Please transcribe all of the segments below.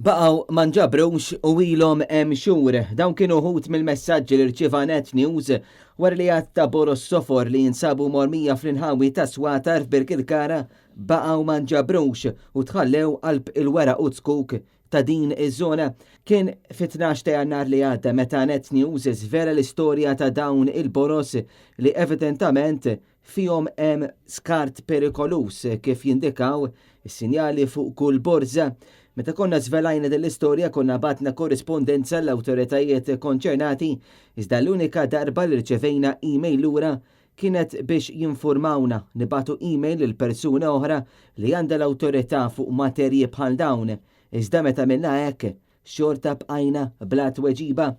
Baqgħu ma nġabrux u ilhom hemm xhur. Dawn kienu wħud mill-messaġġi li rċieva Net News wara li għadd ta' boroż sofor li jinsabu mormija fl-inħawi ta' Swatar f'Birkirkara baqgħu ma nġabrux u tħallew qalb il-weraq u z-zkuk ta' din iż-żona. Kien fit-12 ta' Jannar li għadda meta Net News żvela l-istorja ta' dawn il-boroż li evidentament Fihom hemm skart perikoluż kif jindikaw is-sinjali fuq kull borża. Meta konna żvelajna din l-istorja konna bagħtna korrispondenza l-awtoritajiet konċernati iżda l-unika darba li rċevejna email lura kienet biex jinfurmawna nibagħtu email lil persuna oħra li għandha l-awtorità fuq materji bħal dawn. Iżda meta għamilna hekk, Xorta bqajna bla tweġiba.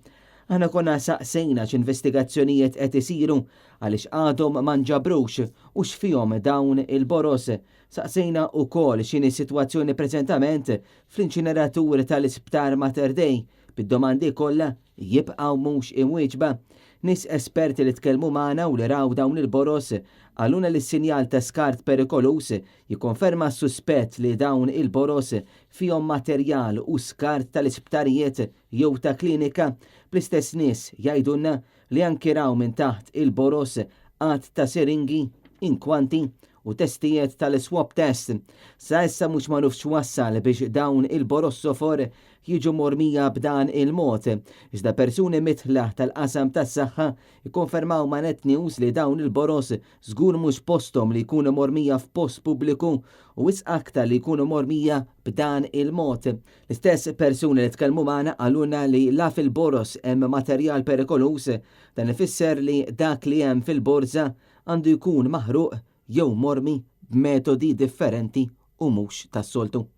Aħna konna saqsejna x'investigazzjonijiet qed isiru, għaliex għadhom ma nġabrux u x'fihom dawn il-boroż. Saqsejna wkoll x'inhi s-sitwazzjoni preżentament fl-inċineratur tal-Isptar Mater Dei, bid-domandi kollha jibqgħu mhux imwieġba. Nies esperti li tkellmu magħna u li raw dawn il-boroż qalulna li s-sinjal ta' skart perikoluż jikkonferma s-suspett li dawn il-boroż fihom materjal u skart tal-isptarijiet jew ta' klinika, bl-istess nies jgħidulna li anki raw minn taħt il-boroż għadd ta' siringi, inkwanti u testijiet tal-swab test. Sa issa mhux magħruf x'wassal biex dawn il-boroż sofor jiġu mormija b'dan il-mod, iżda persuni midħla tal-qasam tas-saħħa ikkonfermaw ma' Net News li dawn il-boroż Żgur mhux posthom li jkunu mormija f'post pubbliku u wisq aktar li jkunu mormija b'dan il-mod. L-istess persuni li tkellmu magħna qalulna li la fil-boroż hemm materjal perikoluż, dan ifisser li dak li hemm fil-borża għandu jkun maħruq jew mormi b'metodi differenti u mhux tas-soltu.